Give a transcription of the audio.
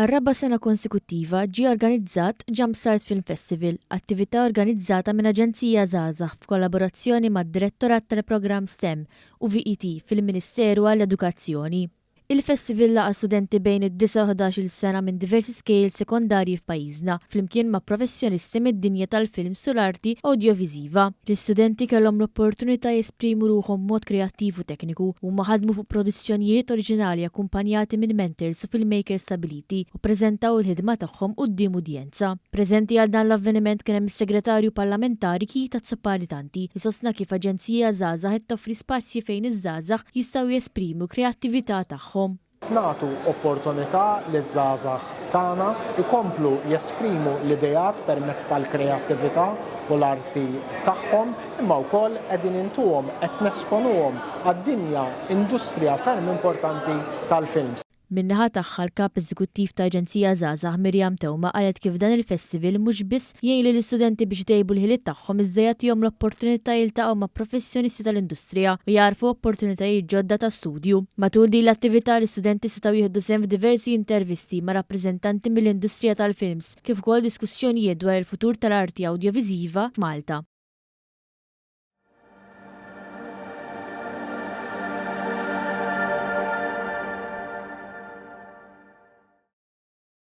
Għar-raba' sena konsekuttiva ġie organizzat Jumpstart Film Festival, attività organizzata minn Aġenzija Żgħażagħ f'kollaborazzjoni mad-Direttorat tal-Programm STEM u VET fil-Ministeru għall-Edukazzjoni. Il-festival laqa' studenti bejn id-disa' u 11-il sena minn diversi skejjel sekondarji f'pajjiżna, flimkien ma' professjonisti mid-dinja tal-films u l-arti awdjoviżiva. L-istudenti kellhom l-opportunità jesprimu ruħhom b'mod kreattiv u tekniku. Huma ħadmu fuq produzzjonijiet oriġinali akkumpanjati minn mentors u filmmakers stabiliti u ppreżentaw il-ħidma tagħhom quddiem udjenza. Preżenti għal dan l-avveniment kien hemm is-Segretarju Parlamentari Keith Azzopardi Tanti li sostna kif Aġenzija Żgħażagħ qed toffri spazji fejn iż-żgħażagħ jistgħu jesprimu l-kreattività tagħhom. Qed nagħtu opportunità liż-żgħażagħ tagħna jkomplu jesprimu l-ideat permezz tal-kreattività u l-arti tagħhom, imma wkoll qegħdin intuhom, qed nesponuhom għad-dinja, industrija ferm importanti tal-films. Min-naħa tagħha l-Kap Eżekuttiv ta' Aġenzija Żgħażagħ Miriam Theuma qalet kif dan il-festival mhux biss jgħin lill-istudenti biex itejbu l-ħiliet tagħhom iżda jagħtihom l-opportunità jiltaqgħu ma' professjonisti tal-industrija u jagħrfu opportunitajiet ġodda ta' studju. Matul din l-attività l-istudenti setgħu jieħdu sehem f'diversi intervisti ma' rappreżentanti mill-industrija tal-films kif ukoll diskussjonijiet dwar il-futur tal-arti awdjoviżiva f'Malta.